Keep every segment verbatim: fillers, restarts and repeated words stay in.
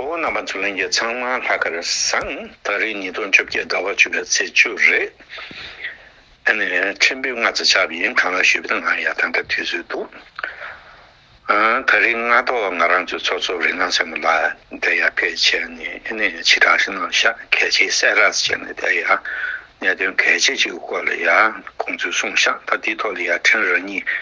ཨོ་རྣམ་པ་ཚོ་ལྷན་རྒྱས་ཚང་མ་ལྷག་དཀར་བཟང་། ད་རེས་ཉིས་སྟོང་བཅོ་བརྒྱད་ཟླ་བ་བཅུ་པའི་ཚེས་བཅུ་རེད། ཨ་ནི་ཕྲན་བུ་སྔ་ཙམ་ཆགས་པ་ཡིན། གང་ལ་ཞུས་པ་ན་ང་ཡང་ད་ལྟ་དུས་ཚོད་འདུག་ཨ་ད་རེས་སྔ་ཐོག་ང་རང་ཚོའི་ཚོགས་གཙོ་རིགས་ལམ་སྲས་མོ་ལགས་དེ་ཡར་ཕེབས་བྱས་ནས་ཨ་ནི་ཕྱི་དྲགས་ཤིག་གནང་ཤག་གལ་ཆེའི་གསལ་བསྒྲགས་བྱས་ནས་དེ་ཡང་གནད་དོན་གལ་ཆེ་ཅིག་གི་སྐོར་ལ་ཡང་ཁོང་ཚོས་གསུངས་ཤག་ད་དེའི་ཐོག་ལ་ཡང་ཕྲན་རང་ཉིད་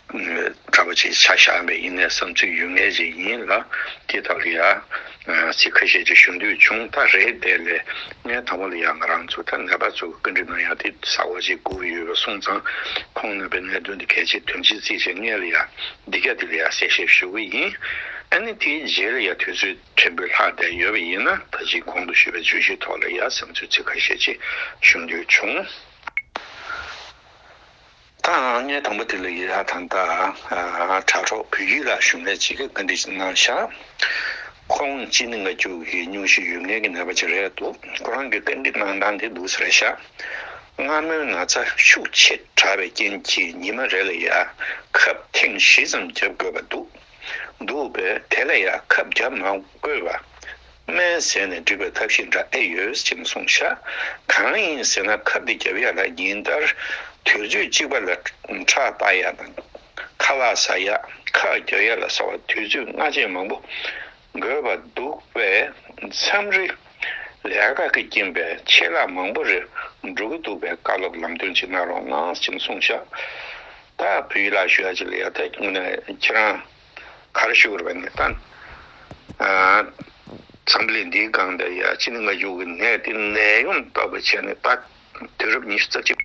འདྲ་པོ་ཅིག་ཆ་བཞག་པའི་ཡིན་ནའི་བསམ་ཚུལ་ཡོད་མཁན་ཅིག་ཡིན་ལ། དེ་དག་ལ་ཡང་ཚིག་ཁ་ཤས་ཅིག་ཞུ་འདོད་བྱུང་། ད་རེད་དེ་ལས་ངས་དང་པོ་ལ་ཡང་ང་རང་ཚོ་ད་ནད་པ་ཚོ་གི་བཀའ་འདྲི་གནང་ཡག་དེ་གསར་པ་ཅིག་དགོས་ཀྱི་ཡོད་པ་སོང་ཙང་། ཁོང་རྣམ་པའི་གནད་དོན་དེ་གལ་ཆེ་དོན་ཆེ་བརྩིས་བྱས་ངས་ལ་ཡང་འདི་ག་དེ་ལ་ཡང་གསལ་བཤད་ཞུ་གི་ཡིན། ཨ་ནི་དེའི་རྗེས་ལ་ཡང་དུས་ཚོད་ཕྲན་བུ་ལྷག་བསྡད་ཡོད་པ་ཡིན་ན་ད་ཅིག་གོང་དུ་ཞུས་པའི་བརྗོད་གཞིའི་ཐོག་ལ་ཡང་བསམ་ཚུལ་ཚིག་ཁ་ཤས་ཅིག་ཞུ་འདོད་བྱུང་། ད་ངས་དང་པོ་དེ་ལ་ཡ་ད་ལྟ་དྲ་གྲོགས་བོད་ཡིག་ལ་ཞུ་མཁན་ཅིག་གིས་བཀའ་འདྲི་ཞིག་གནང་ཤག་ཁོང་གཅིན་སྙི་ལྔ་བཅུ་གི་སྙུང་གཞི་ཡོད་མཁན་གྱི་ནད་པ་ཅིག་རེད་འདུག་ཁོ་རང་གི་བཀའ་འདྲི་གནང་སྟངས་དེ་འདུག་ཟེར་ཤག་སྔ་མོའི་ན་ཚ་ཤུགས་ཆེ་དྲགས་པའི་རྐྱེན་གྱིས་ཉི་མ་རེ་ལ་ཡ་ཁབ་ཐེངས་བཞི་ཙམ་བརྒྱབ་དགོས་པ་འདུག་འདུག་པས་དེ་ལ་ཡ་ཁབ་བརྒྱབ་མ་དགོས་པ། སྨན་བཟས་ནས་འགྲིག་པའི་ཐབས་ཤེས་འདྲ་ཨེ་ཡོད་ཅེས་གསུངས་ཤག་གང་ཡིན་ཟེར་ན་ཁབ་འདི་རྒྱབ་ཡ་ལ་ཉིན་ལྟར་དུས་ཚོད་གཅིག་པ་ལ་ཁྲག་བལྟ་ཡ་དང་། ཁ་ལག་ཟ་ཡ། ཁབ་རྒྱག་ཡ་ལ་སོགས་པ་དུས་ཚོད་སྔ་རྗེས་མང་པོ་དགོས་པ་འདུག་པས། མཚམས་རེ་ལས་ཀ་གི་རྐྱེན་པས་ཆད་ལྷག་མང་པོ་རེ་འགྲོ་གི་འདུག་པས། བཀའ་སློབ་ལམ་སྟོན་ཅིག་གནང་རོགས་གནང་ཅེས་གསུངས་ཤག་ད་བོད་ཡིག་ལ་ཞུ་ཡ་ཅིག་ལ་ཡ་ད་དངོས་གནས་ཁྱེད་རང་ག་རེ་ཞུ་དགོས་རེད་པ་ནི་ད། འཛམ་བུ་གླིང་འདིའི་སྒང་དུ་ཡ་གཅིན་སྙི་ལྔ་བཅུ་གི་ནད་དེ་ནད་ཡམས་བཏགས་པ་བྱས་ནས་ད་དུས་རབས་ཉི་ཤུ་རྩ་གཅིག་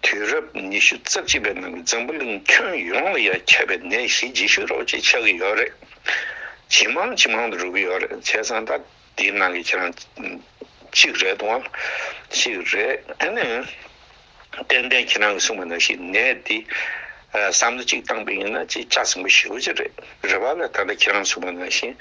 དུས་རབས་ཉི་ཤུ་རྩ་གཅིག་པའི་ནང་གི་འཛམ་བུ་གླིང་ཁྱོན་ཡོངས་ལ་ཡ་ཁྱབ་པའི་ནད་གཞི་ལྗིད་ཤོས་རོབ་ཅིག་ཆགས་ཀྱི་ཡོད་རེད། ཇེ་མང་ཇེ་མང་དུ་འགྲོ་གི་ཡོད་རེད། བྱས་ཙང་ད་དེའི་ནང་གི་ཁྱེད་རང་གཅིག་རེད་དང་། གཅིག་རེད། ཨ་ནི། ཏན་ཏན་ཁྱེད་རང་གིས་གསུངས་པ་ནང་བཞིན་ནད་འདི་བསམ་བློ་གཅིག་བཏང་པ་ཡིན་ན་ཅིག་ལྕགས་ཟིང་པོ་ཞེ་པོ་ཅིག་རེད། རེད་པ་ལ། ད་ལྟ་ཁྱེད་རང་གསུངས་པ་ནང་བཞིན་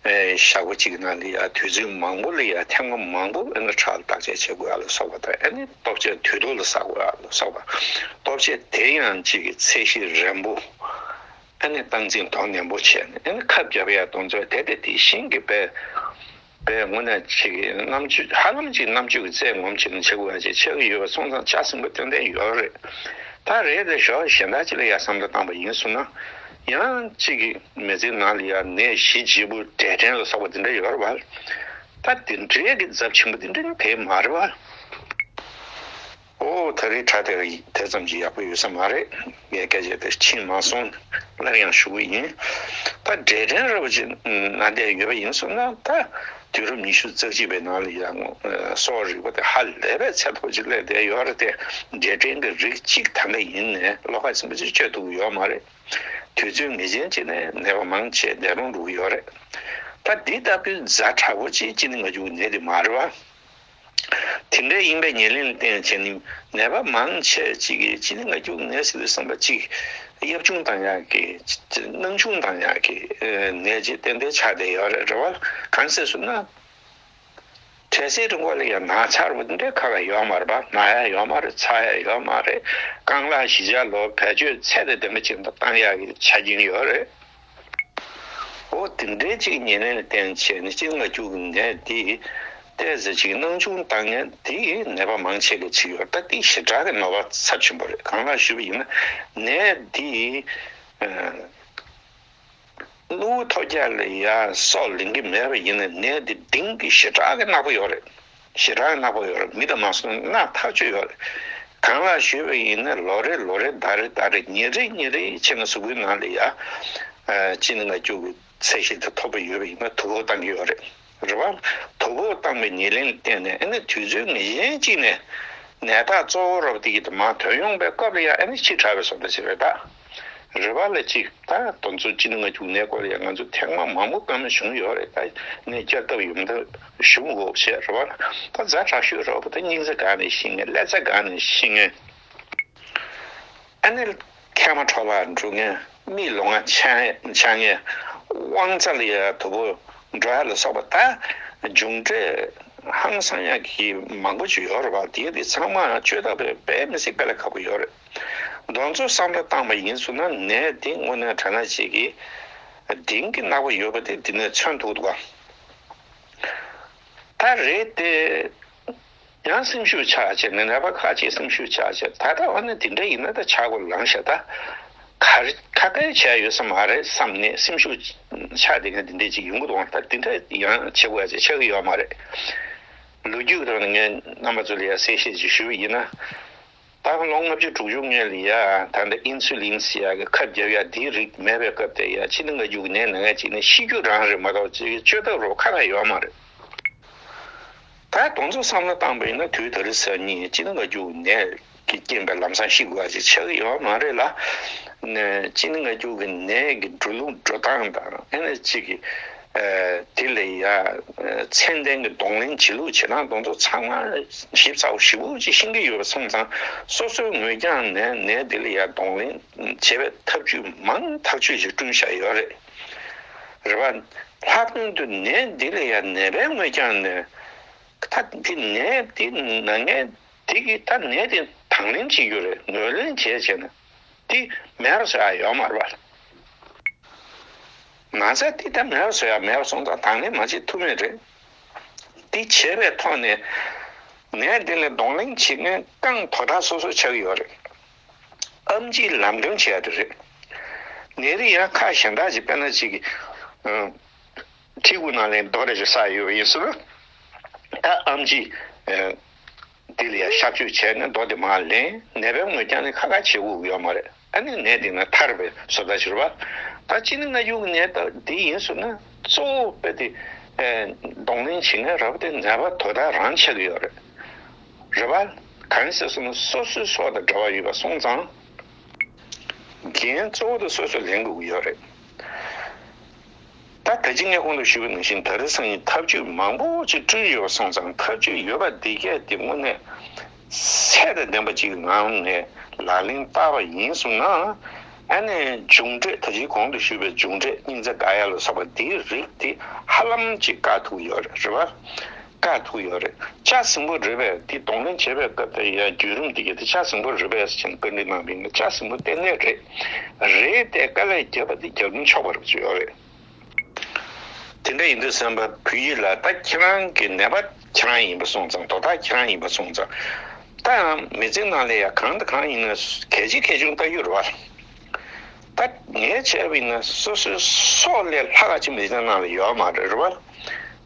ཞག་པོ་གཅིག་གི་ནང་ལ་ཡ་དུས་ཚོད་མང་པོ་ལ་ཡ་ཐེངས་མ་མང་པོ་ཨ་ནི་ཁྲག་ལ་བརྟག་དཔྱད་བྱེད་དགོས་ཡ་ལ་སོགས་པ་དང་། ཨ་ནི་ལྟོ་ཆས་དུས་ཐོག་ལ་ཟ་དགོས་ཡ་ལ་སོགས་པ། ལྟོ་ཆས་དེ་ཡང་གཅིག་གི་ཚད་གཞི་རན་པོ། ཨ་ནི་སྟངས་འཛིན་དོ་ནན་པོ་བྱས་ནས། ཨ་ནི་ཁབ་བརྒྱབ་ཡ་དང་ཚོད་དེ་དེ་དེ་བཞིན་གྱི་པའི་པའི་དངོས་གནས་ཅིག་གི་རྣམ་དཔྱོད། ཧ་ལམ་ཅིག་རྣམ་དཔྱོད་ཀྱི་རྩལ་ངོམ་བྱས་ནས་བྱེད་དགོས་ཡ་ཅིག་ཆགས་ཀྱི་ཡོད་པ་སོང་ཙང་ལྕགས་ཟིང་པོ་ཏན་ཏན་ཡོད་རེད། ད་རེད་དེ་ཞོག་གཞན་དག་ཅིག་ལ་ཡ་བསམ་བློ་བཏང་པ་ཡིན་སོང་ན། ཡང་ཅིག་གི་མི་ཚེའི་ནང་ལ་ཡ་ནད་གཞི་ལྗིད་པོ་འབྲས་སྐྲན་ལ་སོགས་པ་དེ་འདྲ་ཡོད་རེད་པ། ད་དེ་འདྲའི་གི་ཚབས་ཆེན་པོ་དེ་འདྲ་ནི་དེ་མ་རེད་པ། ཨོ་ད་རེས་དྲ་དེ་དེ་ཙམ་གྱིས་ཡག་པོ་ཡོད་ས་མ་རེད། ངས་སྐད་ཆ་དེ་ཕྱིན་མ་སོང་། སླར་ཡང་ཞུ་གི་ཡིན། ད་འབྲས་སྐྲན་ར་བ་ཅིག་ན་བསྡད་ཡོད་པ་ཡིན་སོང་ན། ད་དུས་རབས་ཉི་ཤུ་རྩ་གཅིག་པའི་ནང་ལ་ཡང་སྲོག་རིག་པ་དེ་ཧ་ལས་པའི་ཚད་མཐོ་ཅིག་སླེབས་བསྡད་ཡོད་རེད་དེ། འབྲས་སྐྲན་གྱི་རིགས་གཅིག་ད་ལྟ་ཡིན་ནའི་བློ་ཁ་ཚིམ་པོ་ཅིག་བཅོས་ཐུབ་ཀྱི་ཡོད་མ་རེད། དུས་ཚོད་ངེས་ཅན་ཅིག་ནས་ནད་པ་མང་ཆེ་འདས་གྲོངས་འགྲོ་གི་ཡོད་རེད། ད་འདི་ལྟ་བུའི་ཛ་དྲག་པོ་ཅིག་གཅིན་སྙི་ལྔ་བཅུ་གི་ནད་དེ་མ་རེད་པ། དེ་འདྲ་ཡིན་པའི་ཉེར་ལེན་ལ་བརྟེན་བྱས་ནས་ནད་པ་མང་ཆེ་ཅིག་གིས་གཅིན་སྙི་ལྔ་བཅུ་ནད་ཟེར་དུས་ཙམ་པ་ཅིག་གཡབ་ཆུང་བཏང་ཡག་གི། སྣང་ཆུང་བཏང་ཡག་གི་ནད་ཅིག་ཏན་ཏན་ཆགས་བསྡད་ཡོད་རེད། རེད་པ། གང་ཟེར་ཟེར་ན། འཕྲལ་སེལ་རིམས་འགོག་ལ་ཡང་ན་ཚ་རུ་འདི་འདྲའི་ཁག་ཡོད་མ་རེད་པ། ན་ཡ་ཡོད་མ་རེད། ཚ་ཡ་ཡོད་མ་རེད། རྐང་ལག་བཞི་ཆ་ལོ་བེད་སྤྱོད་ཚད་དང་ལྡན་པ་ཅིག་བཏང་ཡག་གི་ཆ་རྐྱེན་ཡོད་རེད། འོ་དེ་འདྲའི་ཅིག་ཉེར་ལེན་ལ་བརྟེན་བྱས་ནས་གཅིན་སྙི་ལྔ་བཅུ་གི་ནད་འདི་ཏོག་ཙམ་ཅིག་སྣང་ཆུང་བཏང་ཡ་འདིས་ནད་པ་མང་ཆེ་གིས་བྱེད་ཀྱི་ཡོད། ད་འདི་ཞེ་དྲག་གི་ནད་པ་ཚབས་ཆེན་པོ་རེད། གང་ལགས་ཞུས་པ་ཡིན་ན་ནད་འདི་ཨ། སྣུམ་ཐོག་རྒྱག་ལ་ཡ་སྲོག་ལེན་གྱི་མེད་པ་ཡིན་ན་ནད་འདི་གཏིང་གི་ཞེ་དྲག་གི་ནག་པོ་ཡོད་རེད། ཞེ་དྲག་གི་ནག་པོ་ཡོད་རེད། མི་དང་མ་སོང་ན་ཐག་ཆོད་ཡོད་རེད། གང་ལགས་ཞུས་པ་ཡིན་ན་ལོ་རེ་ལོ་རེ་ཟླ་རེ་ཟླ་རེ་ཉིན་རེ་ཉིན་རེ་བྱས་ན་གཟུགས་པོའི་ནང་ལ་ཡ་གཅིན་སྙི་ལྔ་བཅུ་གི་ཚད་གཞི་དེ་མཐོ་པོ་ཡོད་པ་ཡིན་ན་དུག་སྦུག་བཏང་གི་ཡོད་རེད། རེད་པ། དུག་སྦུག་བཏང་པའི་ཉེར་ལེན་ལ་བརྟེན་ནས་ཨ་ནི་དུས་ཚོད་ངེས་ཅན་གཅིག་ནས་ནད་རྟགས་གཙོ་བོ་རོབ་དེ་གི་དུ་མ་ཐོན་ཡོང་པའི་སྐབས་ལ་ཡང་ཨ་ནི་ཕྱི་དྲགས་པའི་བཟོ་འདྲ་ཞིག་རེད་ད། རེད་པ་ལ་ཅིག་ད་དེ་ཚོ་གཅིན་སྙི་ལྔ་བཅུ་ནད་སྐོར་ལ་ཡང་ང་ཚོ་ཐེངས་མ་མང་པོ་བཀའ་མོལ་བྱུང་ཡོད་རེད། ད་ནད་བསྐྱར་ལྡབ་ཡོང་ཐབས་ཞུ་དགོས་བྱས་རེད་པ། ད་ཛ་དྲག་ཤོས་རོབ་ད་སྙིང་རྩ་སྒང་ནས་ཤི་མཁན། ཀླད་རྩ་སྒང་ནས་ཤི་མཁན། ཨ་ནི་མཁལ་མ་འཕྲོ་བརླག་འགྲོ་མཁན། མིག་ལོང་བ་འཆག་འཆག་མཁན། དབང་རྩ་ལ་ཡ་དུག་སྦུག་འགྲོ་ཡ་ལ་སོགས་པ་ད་མཇུག་འབྲས་ཧང་སང་ཡ་གི་མང་པོ་ཅིག་ཡོད་རེད་པ། དེ་དེ་ཚང་མ་བཅོས་ཐབས་དཔེ་མི་སྲིད་དཀའ་ལས་ཁག་པོ་ཡོད་རེད། དེ་ཚོ་བསམ་བློ་བཏང་པ་ཡིན་ཟེར་ན་ནད་དེ་དངོས་གནས་དྲང་གནས་ཅིག་གི་གཏིང་གི་ནག་པོ་ཡོད་པ་དེ་འདི་ནས་མཚོན་ཐུབ་འདུག་ག་ད་རེད་དེ། ཡང་སེམས་ཤུགས་ཆག་བྱས་ནས་ནད་པ་ཁག་ཅིག་སེམས་ཤུགས་ཆག་བྱས། ད་ལྟ་འོ་ན་དེ་འདྲ་ཡིན་ན་ད་ཆག་སྒོ་ལངས་ཤག་ད་ག་རེ་ཁ་སྐད་བྱས་ཡོད་ས་མ་རེད་བསམ་ནས་སེམས་ཤུགས་ཆག་བསྡད་མཁན་དེ་འདྲ་ཅིག་ཡོང་གི་འདུག་ད་དེ་འདྲ་ཡང་བྱེད་དགོས་ཡ་ཅིག་ཆགས་ཀྱི་ཡོད་མ་རེད། ལོ་རྒྱུས་ཐོག་ནས་ངས་རྣམ་པ་ཚོ་ལ་ཡང་གསལ་བཤད་ཅིག་ཞུས་པ་ཡིན་ན། ད་ལོ་ལྔ་བཅུ་དྲུག་ཅུ་སྔོན་ལ་ཡ་ད་ལྟ་ཨིན་སུ་ལིན་ཟེར་ཡ་གི་ཁབ་རྒྱབ་ཡ་དེའི་རིགས་མེད་པའི་སྐབས་དེ་ཡ་ཕྱི་ནད་མངར་སྐྱུར་གྱི་ནད་ན་མཁན་ཅིག་ནི་ཤི་རྒྱུ་རང་རེད་མ་གཏོགས་ཅིག་བཅོས་ཐབས་རོགས་ཁ་ཁ་ཡོད་མ་རེད། ད་དེ་ཚོ་བསམ་བློ་བཏང་པ་ཡིན་ན་དུས་ད་རེས་སང་ཉིན་ཕྱི་ནད་མངར་སྐྱུར་གྱི་ནད་ཀྱི་རྐྱེན་པས་ལམ་སང་ཤི་དགོས་པ་ཅིག་ཆགས་ཀྱི་ཡོད་མ་རེད་ལ། ནས་ཕྱི་ནད་མངར་སྐྱུར་གྱི་ནད་ཀྱི་འགྲོ་ལུགས་འགྲོ་སྟངས་དང་ཨ་ནི་གཅིག་གི་དེ་ལ་ཡ་ཚད་ལྡན་གྱི་གདོང་ལེན་བྱེད་ལུགས་བྱེད་སྟངས་དེ་ཚོ་ཚང་མ་ཞིབ་ཚགས་པོ་ཞེ་པོ་ཅིག་ཤེས་ཀྱི་ཡོད་པ་སོང་ཙང་སོ་སོའི་ངོས་ཀྱང་ནས་ནད་དེ་ལ་ཡ་གདོང་ལེན་བྱེད་པའི་ཐབས་ཇུས་མང་ཐག་ཆོད་ཅིག་བསྐྲུན་བཞག་ཡོད་རེད། རེད་པ། ལྷག་དོན་དུ་ནད་འདི་ལ་ཡང་ནད་པའི་ངོས་ཀྱང་ནས། ད་འདི་ནད་འདི་ན་མཁན་འདི་གིས་ད་ནད་འདི་དང་ལེན་བྱེད་རྒྱུ་རེད། ངོས་ལེན་བྱས་བྱས་ན་འདི་མེད་པ་བཟོ་ཡ་ཡོད་མ་རེད་པ། ན་ཚ་འདི་ད་མེད་པ་བཟོ་ཡ་མེད་པ་སོང་ཙང་དང་ལེན་མ་བྱེད་ཐུབ་མེད་རེད། འདི་བྱས་པའི་ཐོག་ནས་ནད་འདི་ལ་གདོང་ལེན་བྱེད་མཁན་རྐང་དོ་བདག་སོ་སོ་ཆགས་ཀྱི་ཡོད་རེད། ཨེམ་ཆིས་ལམ་སྟོན་བྱས་ཡ་དེ་རེད། ནད་རིགས་ཡང་ཁག་གཞན་དག་ཅིག་དཔེར་ན་ཅིག་གི་ཨ། མཁྲིས་ཁུག་ནང་ལ་རྡོ་རེ་ཞིག་བསགས་ཡོད་པ་ཡིན་ཟེར་ན། ད་ཨེམ་ཆི་ཨ། འདི་ལ་ཡང་གཤག་བཅོས་བྱས་ནས་རྡོ་དེ་མར་ལེན། ནད་པའི་ངོས་ཀྱང་ནི་ཁ་ཁ་བྱེད་དགོས་ཀྱི་ཡོད་མ་རེད། ཨ་ནི་ནད་འདི་ནས་ཐར་བའི་བཟོ་ལྟ་ཞིག་རེད་པ། ད་ཕྱི་ནད་མངར་སྐྱུར་གྱི་ནད་ད་འདི་ཡིན་ཟེར་ན་གཙོ་བོ་དཔེ་དེ་ཨ། གདོང་ལེན་བྱེད་མཁན་རེད་པ། དེ་ནད་པ་དོ་བདག་རང་ཆགས་ཀྱི་ཡོད་རེད། རེད་པ། གང་ཡིན་ཟེར་ན་སོ་སོའི་སྲོག་དང་འབྲེལ་བ་ཡོད་པ་སོང་ཙང་། འགན་གཙོ་བོ་དེ་སོ་སོས་ལེན་དགོས་ཀྱི་ཡོད་རེད། ད་ད་ཅི་ངས་གོང་དུ་ཞུས་པ་ནང་བཞིན་ད་རེས་སང་ཉིན་ཐབས་ཇུས་མང་པོ་ཅིག་བསྐྲུན་ཡོད་པ་སོང་ཙང་ཐབས་ཇུས་ཡོད་པ་འདི་གས་དེ་དངོས་གནས་ཚད་དང་ལྡན་པ་ཅིག་གི་ངང་ནས་ལག་ལེན་བསྟར་བ་ཡིན་སོང་ན། ཨ་ནི་མཇུག་འབྲས་ད་ཅི་གོང་དུ་ཞུས་པའི་མཇུག་འབྲས་སྙིང་རྩ་འགག་ཡ་ལ་སོགས་པ་འདིའི་རིགས་དེ་ཧ་ལམ་ཅིག་བཀག་ཐུབ་ཡོད་རེད། རེད་པ། བཀག་ཐུབ་ཡོད་རེད། ལྕགས་ཟིང་པོ་རེད་པས། འདི་གདོང་ལེན་བྱེད་པའི་སྐབས་དེ་ཡང་བརྒྱུད་རིམ་འདི་གས་དེ་ལྕགས་ཟིང་པོ་རེད་པས་ཟེར་ནས་བཀའ་འདྲི་གནང་བ་ཡིན་ན་ལྕགས་ཟིང་པོ་གཏན་ནས་རེད། རེད་དེ་དཀའ་ལས་བརྒྱབ་པ་དེ་རྒྱབ་ལུང་ཆོག་པ་རེད་ཅེས་ཡོད་རེད། དེ་འདྲ་ཡིན་དུས་ཙམ་པ་བོད་ཡིག་ལ་ད་ཁྱེད་རང་གི་ནད་པ་ཁྱེད་རང་ཡིན་པ་སོང་ཙང་དོ་བདག་ཁྱེད་རང་ཡིན་པ་སོང་ཙང་། ད་ཡང་མི་ཚེ་ནང་ལ་ཡང་གང་དང་གང་ཡིན་ན་གལ་ཆེ་གལ་ཆུང་ལྟ་རྒྱུ་རེད་པ། ད་ངས་བྱས་པ་ཡིན་ན་སོ་སོའི་སྲོག་ལས་ལྷག་ག་ཅིག་མི་ཚེ་ནང་ལ་ཡོད་མ་རེད། རེད་པ།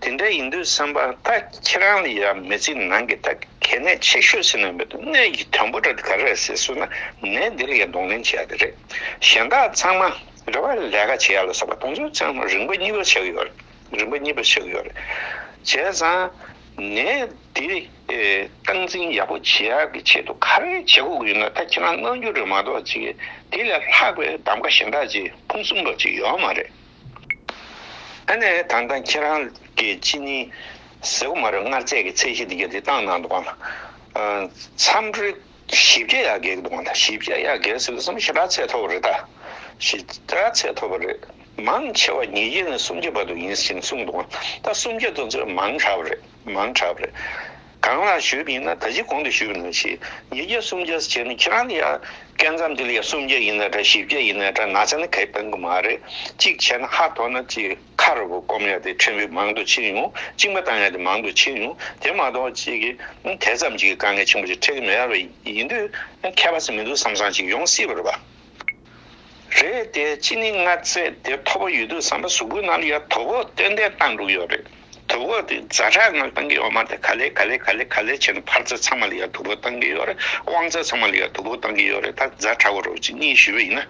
དེ་འདྲ་ཡིན་དུས་ཙམ་པ་ད་ཁྱེད་རང་ལ་ཡང་མི་ཚེ་ནང་གི་ད་གལ་གནད་ཆེ་ཤོས་ཟེར་ན་མི་འདུག་གནད་ཀྱི་དོན་པོ་འདྲ་དེ་ག་རེ་རེད་ཟེར་སོང་ན་ནད་འདི་ལ་ཡང་གདོང་ལེན་བྱེད་ཡ་དེ་རེད། གཞན་དག་ཚང་མ་རེད་པ། ལས་ཀ་བྱེད་ཡ་ལ་སོགས་པ་དེ་ཚོ་ཚང་མ་རིམ་པ་གཉིས་པ་ཆགས་ཀྱི་ཡོད་རེད། རིམ་པ་གཉིས་པ་ཆགས་ཀྱི་ཡོད་རེད། བྱས་ཙང་ནད་འདི་ཨེ། སྟངས་འཛིན་ཡག་པོ་བྱེད་ཡག་གི་ཆེད་དུ་ག་རེ་བྱེད་དགོས་ཀྱི་ཡོད་ན་ད་ཁྱེད་རང་གནང་རྒྱུ་རེད་མ་གཏོགས་ཅིག་དེ་ལས་ལྷག་པའི་གདམ་ག་གཞན་དག་ཅིག་ཕུན་སུམ་པ་ཅིག་ཡོད་མ་རེད། ཨ་ནི་ད་ལྟ་ཁྱེད་རང་གིས་ཅི་ནི་ཟེར་གོ་མ་རེད། མངར་ཚད་ཀྱི་ཚད་གཞི་འདི་ག་དེ་བཏང་གནང་འདུག་ག་ཨ། མཚམས་རེ་བཞི་བརྒྱ་ཡར་བརྒལ་གྱི་འདུག་ག་ད་བཞི་བརྒྱ་ཡར་བརྒལ་ཟེར་བ་ཙམ་ཞེ་དྲག་ཚད་མཐོ་པོ་རེད། ད་ཞེ་དྲག་ཚད་མཐོ་པོ་རེད། མང་ཆེ་བ་ཉིས་བརྒྱ་ནས་སུམ་བརྒྱ་བར་དུ་ཡིན་ཟེར་གསུངས་འདུག་ད་སུམ་བརྒྱ་དེ་ཚོ་མང་དྲགས་པ་རེད། མང་དྲགས་པ་རེད། གང་ལགས་ཞུས་པ་ཡིན་ན་ད་ཅི་གོང་དུ་ཞུས་པ་ནང་བཞིན་ཉིས་བརྒྱ་སུམ་བརྒྱ་ཟེར་བྱས་ནས་ཁྱེད་རང་ལ་ཡ་སྐས་མཚམས་དེ་ལ་ཡ་སུམ་བརྒྱ་ཡིན་ན་འདྲ། བཞི་བརྒྱ་ཡིན་ན་འདྲ། ན་ཚ་ནི་ག་ཡེ་བཏང་གི་མ་རེད། གཅིག་བྱས་ན་ཧ་ཐོག་ན་གཅིག་ཁ་རུ་སྐོམ་ཡ་དེ་ཕྲན་བུ་མང་དུ་ཕྱིན་ཡོང་། གཅིན་པ་བཏང་ཡ་དེ་མང་དུ་ཕྱིན་ཡོང་། དེ་མ་གཏོགས་གཅིག་གིས་དེ་ཙམ་གཅིག་གི་དཀའ་ངལ་ཆེན་པོ་ཞིག་འཕྲད་ཀྱི་མེད་པ་ཡིན་དུས་ཁྱད་པར་ཅིག་མི་འདུག་བསམ་བསམ་ཅིག་ཡོང་སྲིད་པ་རེད་པ། རེད་དེ། ཅི་ནི་མངར་ཚད་དེ་མཐོ་པོ་ཡོད་དུས་ཙམ་པ་གཟུགས་པོའི་ནང་ལ་ཡ་དོ་ཕོག་ཏན་ཏན་བཏང་འགྲོ་གི་ཡོད་རེད། དོ་ཕོག་དེ་ཛ་དྲག་ངང་བཏང་གི་ཡོད་མ་རེད། ག་ལེ་ག་ལེ་ག་ལེ་ག་ལེ་བྱས་ནས་འཕར་ཚད་ཚང་མ་ལ་ཡ་དོ་ཕོག་བཏང་གི་ཡོད་རེད། དབང་ཚད་ཚང་མ་ལ་ཡ་དོ་ཕོག་བཏང་གི་ཡོད་རེད། ད་ཛ་དྲག་པོ་རོ་ཅིག་གཉིས་ཞུས་པ་ཡིན་ན་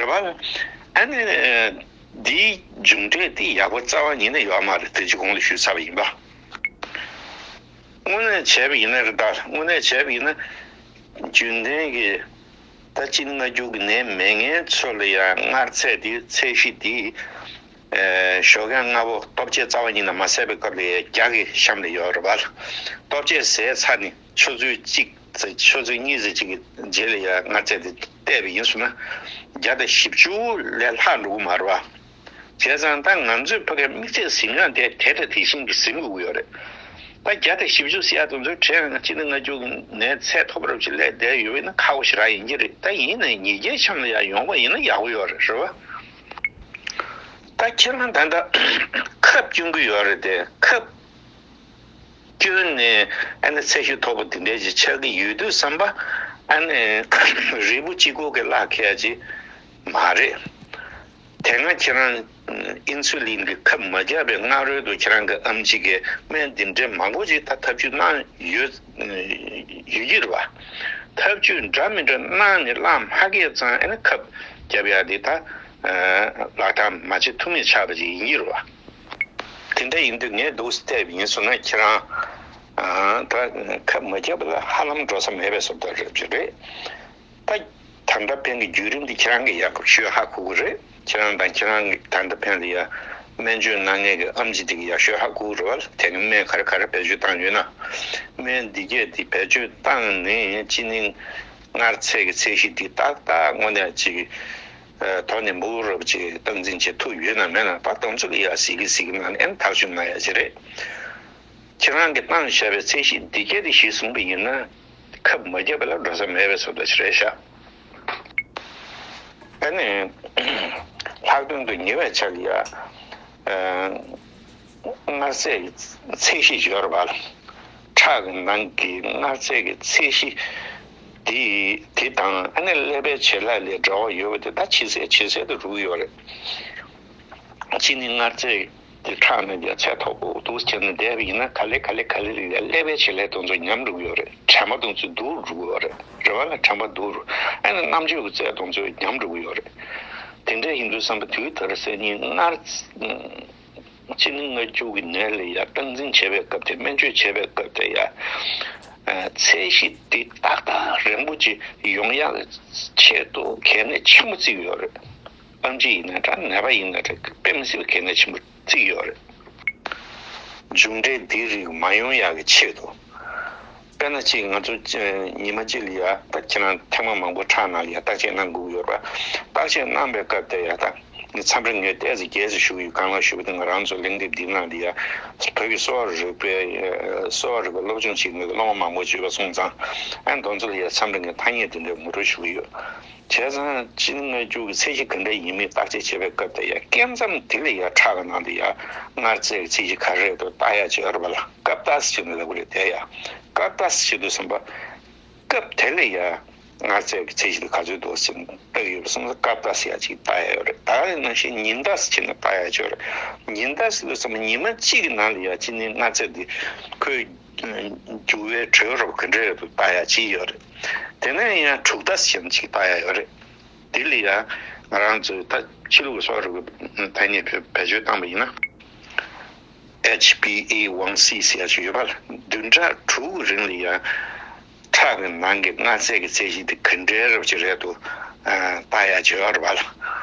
རེད་པ། ཨ་ནི་འདིའི་མཇུག་འབྲས་དེ་ཡག་པོ་རྩ་བ་ཉིད་ནས་ཡོད་མ་རེད། དེ་ཅིག་གོང་དུ་ཞུས་ཚར་བ་ཡིན་པ། དངོས་གནས་བྱས་པ་ཡིན་ན་རེད། ད་དངོས་གནས་བྱས་པ་ཡིན་ན་རྒྱུན་ལྡན་གྱི་ད་ཅི་ནི་མངར་སྐྱུར་གྱི་ནད་མེད་མཁན་ཚོ་ལ་ཡང་མངར་ཚད་དེ་ཚད་གཞི་དེ་ཨེ། ཞོགས་ཀས་སྔ་པོ་ལྟོ་ཆས་རྩ་བ་ཉིད་ནས་མ་ཟས་པའི་སྐབས་ལ་ཡང་བརྒྱ་གི་གཤམ་ལ་ཡོད་རེད་པ། ལྟོ་ཆས་ཟས་ཚར་ནས་ཆུ་ཚོད་གཅིག་ཙམ་ཆུ་ཚོད་གཉིས་ཙམ་ཅིག་གི་རྗེས་ལ་ཡང་མངར་ཚད་དེ་བལྟས་པ་ཡིན་སོང་ན་བརྒྱ་དང་བཞི་བཅུ་ལས་ལྷག་འགྲོ་གི་མ་རེད་པ། བྱས་ཙང་ད་ང་ཚོས་ཕ་གིའི་དམིགས་བརྩེ་ཟིན་ཡང་དེ་དེ་ལྟ་དེ་བཞིན་གྱི་ཟིན་དགོས་ཀྱི་ཡོད་རེད། ད་བརྒྱ་དང་བཞི་བཅུ་ཟེར་ཡ་དེ་ཚོའི་གྲས་ང་ཅི་ནི་མངར་སྐྱུར་གྱི་ནད་ཚད་མཐོ་པོ་རབ་ཅིག་སླེབས་བསྡད་ཡོད་པ་ཡིན་ན་ཁག་པོ་ཞེ་དྲག་ཡིན་གྱི་རེད། ད་ཡིན་ནའི་ཉིས་བརྒྱའི་ཆ་ལ་ཡ་ཡོང་བ་ཡིན་ན་ཡག་པོ་ཡོད་རེད། རེད་པ། ད་ཁྱེད་རང་ད་ལྟ་ཁབ་སྐྱོན་གྱི་ཡོད་རེད་དེ། ཁབ་ སྐྱོན་ནས་ཨ་ནི་ཚད་གཞི་མཐོ་པོ་དེ་འདྲ་ཞིག་ཆགས་ཀྱི་ཡོད་དུས་ཙམ་པ། ཨ་ནི་རིལ་བུ་གཅིག་པོ་གི་གླ་ཁེལ་ཡ་ཅིག་མ་རེད། དེ་སྔ་ཁྱེད་རང་ཨིན་སུ་ལིན་གྱི་ཁབ་མ་བརྒྱབ་པའི་སྔ་རོལ་དུ་ཁྱེད་རང་གི་ཨམ་ཆི་གིས་སྨན་འདི་འདྲའི་མང་པོ་ཅིག་ད་ཐབས་ཇུས་གནང་ཡོད་ཡོད་ཀྱི་རེད་བ། ཐབས་ཇུས་འདྲ་མི་འདྲ་གནང་ནས་གླ་མ་ཁེལ་ཙང་ཨ་ནི་ཁབ་བརྒྱབ་ཡ་དེ་ད་ལག་བསྟར་མ་བྱེད་ཐུ་མེད་ཆགས་པ་ཅིག་ཡིན་གྱི་རེད་བ། དེ་འདྲ་ཡིན་དུས་ངས་འདུག་སེ་བལྟས་པ་ཡིན་སོང་ན་ཁྱེད་རང་ཨ་ད་ཁབ་མ་བརྒྱབ་པ་ལ་ཧ་ལམ་འགྲོ་ས་མེད་པའི་བཟོ་ལྟ་རེད་ཀྱི་རེད། ད་ད་ལྟ་ཕན་གྱི་བརྒྱུད་རིམ་འདི་ཁྱེད་རང་གིས་ཡག་པོ་ཤོད་ཧ་གོ་གི་རེད། ཁྱེད་རང་དང་ཁྱེད་རང་གི་ད་ལྟ་ཕན་ལ་ཡ་སྨན་བཅོས་གནང་མཁན་གྱི་ཨམ་ཆི་འདི་གིས་ཡ་ཤོད་ཧ་གོ་གི་རེད་བ། དེ་གི་སྨན་ག་རེ་ག་རེ་བེད་སྤྱོད་བཏང་ཡོད་ན། སྨན་འདི་གས་འདི་བེད་སྤྱོད་བཏང་ནས་གཅིན་སྙི་མངར་ཚད་ཀྱི་ཚད་གཞི་འདི་ཏག་ཏག་དངོས་གནས་ཅིག་ཨ་དོ་ནས་འབུར་རབ་ཅིག་སྟངས་འཛིན་བྱེད་ཐུབ་ཡོད་ན་མེད་ན་ད་དེ་ཚོ་ལ་ཡ་གཟིགས་གི་གཟིགས་གི་གནང་ནས་ཨ་ནི་ཐག་གཅོད་གནང་ཡ་ཅིག་རེད། ཁྱེད་རང་གིས་བཏང་བཞག་པའི་ཚད་གཞི་འདི་གས་དེ་གཞིར་བཟུང་པ་ཡིན་ན། ཁབ་མ་བརྒྱབ་པ་ལ་འགྲོ་ས་མེད་པའི་བཟོ་ལྟ་ཞིག་རེད་ཤག་ཨ་ནི། ལྷག་དོན་དུ་ཉེ་བའི་ཆར་ལ་ཡ། ཨ་མངར་ཚད་ཀྱི་ཚད་གཞི་ཡོད་རེད་བ། ཁྲག་གི་ནང་གི་མངར་ཚད་ཀྱི་ཚད་གཞི་དེ་དེ་དང་ཨ་ནི་ཀླད་པའི་བྱེད་ལས་ལ་འབྲེལ་བ་ཡོད་པ་དེ་ད་ཇེ་གསལ་ཇེ་གསལ་དུ་འགྲོ་གི་ཡོད་རེད། གཅིན་སྙི་མངར་ཚད་དེ་ཁྲག་ནང་ཡ་ཚད་མཐོ་པོ་འདུག་སེ་བྱས་ནས་བསྡད་པ་ཡིན་ན་ག་ལེ་ག་ལེ་ག་ལེ་ལ་ཡ་ཀླད་པའི་བྱེད་ལས་དེ་ཚོ་ཉམས་འགྲོ་གི་ཡོད་རེད། དྲན་པ་དེ་ཚོ་སྡུག་རུ་འགྲོ་གི་ཡོད་རེད། རེད་བ་ལ་དྲན་པ་སྡུག་རུ། ཨ་ནི་རྣམ་དཔྱོད་ཀྱི་རྩལ་དེ་ཚོ་ཉམས་འགྲོ་གི་ཡོད་རེད། དེ་འདྲ་ཡིན་དུས་ཙམ་པ་དུས་དེར་གཅིན་སྙི་མངར་གཅིན་སྙི་མངར་སྐྱུག་གི་ནད་ལ་ཡ་སྟངས་འཛིན་བྱེད་པའི་སྐབས་དེ་སྨན་བཅོས་བྱེད་པའི་སྐབས་དེ་ཡ། ཚད་གཞི་དེ་ཏག་ཏག་རན་པོ་ཅིག་ཡོང་ཡག་ཆེད་དུ་གལ་གནད་ཆེན་པོ་བརྩི་གི་ཡོད་རེད། ཨམ་ཆི་ཡིན་ན་འདྲ་ནད་པ་ཡིན་ན་འདྲ་དཔེ་མི་སྲིད་པའི་གལ་གནད་ཆེན་པོ་བརྩི་གི་ཡོད་རེད། མཇུག་འབྲས་འདི་རིགས་མ་ཡོང་ཡག་གི་ཆེད་དུ། དཔེར་ན་ཅིག་ང་ཚོ་ཉི་མ་གཅིག་ལ་ཡ་ད་ཁྱེད་རང་ཐེངས་མ་མང་པོ་ཁྲག་ནང་ལ་ཡ་བརྟག་དཔྱད་གནང་དགོས་ཀྱི་ཡོད་རེད་པ། བརྟག་དཔྱད་གནང་པའི་སྐབས་དེ་ཡ་ད་ངས་མཚམས་རེ་ངས་ཏོག་ཙམ་རྒྱས་སུ་ཞུ་གི་ཡོད། གང་ལགས་ཞུ་བ་དེ་ང་རང་ཚོ་གླེང་དེབ་འདིའི་ནང་ལ་ཡ་བོད་ཀྱི་གསོ་བ་རིག་པའི་གསོ་བ་རིག་པ་སློབ་སྦྱོང་བྱེད་མཁན་གྱི་སློབ་མ་མང་པོ་ཅིག་ཡོད་པ་སོང་ཙང་ཨ་ནི་དེ་ཚོ་ལ་ཡ་མཚམས་རེ་ངས་ཐ་སྙད་དེ་འདྲ་ངོ་སྤྲོད་ཞུ་གི་ཡོད། བྱས་ཙང་གཅིན་སྙི་མངར་སྐྱུག་གི་ཚད་གཞི་ག་འདྲ་ཡིན་མིན་བརྟག་དཔྱད་བྱེད་པའི་སྐབས་དེ་ཡ་སྐབས་མཚམས་དེ་ལ་ཡ་ཁྲག་གི་ནང་དུ་ཡ་མངར་ཚད་ཀྱི་ཚད་གཞི་ག་རེ་རེད་འདུག་བལྟ་ཡ་ཅིག་ཡོད་རེད་པ་ལ། སྐབས་བརྟག་ཟེར་ནས་ལབ་ཀྱི་རེད་དེ་ཡ། སྐབས་བརྟག་ཟེར་དུས་ཙམ་པ། སྐབས་དེ་ལ་ཡ་མངར་ཚད་ཀྱི་ཚད་གཞི་དེ་ག་ཚོད་འདུག་ཟེར་ནས་བལྟ་གི་ཡོད་པ་སོང་ཙང་སྐབས་བརྟག་ཟེར་ཡ་ཅིག་བལྟ་ཡ་ཡོད་རེད། ད་ག་ནང་བཞིན་ཉིན་བརྟག་ཟེར་ནས་བལྟ་ཡ་ཅིག་ཡོད་རེད། ཉིན་བརྟག་ཟེར་དུས་ཙམ་པ་ཉི་མ་གཅིག་གི་ནང་ལ་ཡ་གཅིན་སྙིའི་མངར་ཚད་དེ་ཁོའི་འགྱུར་བའི་དྲོད་རོབ་ག་འདྲ་ཡོད་འདུག་བལྟ་ཡ་ཅིག་ཡོད་རེད། དེ་ནས་ཡང་དྲུག་ཟླ་ཞིག་ཅིག་ལྟ་ཡ་ཡོད་རེད། དེ་ལ་ཡང་ང་རང་ཚོས་ད་ཕྱི་ལུགས་གསོ་བ་རིག་པའི་ཐ་སྙད་བེད་སྤྱོད་བཏང་པ་ཡིན་ན། H b A one c ཟེར་ཡ་ཅིག་ཡོད་པ་ལ་བདུན་ཕྲག་དྲུག་གི་རིང་ལ་ཡང་ཁྲག་གི་ནང་གི་མངར་ཚད་ཀྱི་ཚད་གཞི་དེ་ག་འདྲའི་རབ་ཅིག་རེད་འདུག་ཨ་བལྟ་ཡ་ཅིག་ཡོད་རེད་པ་ལ།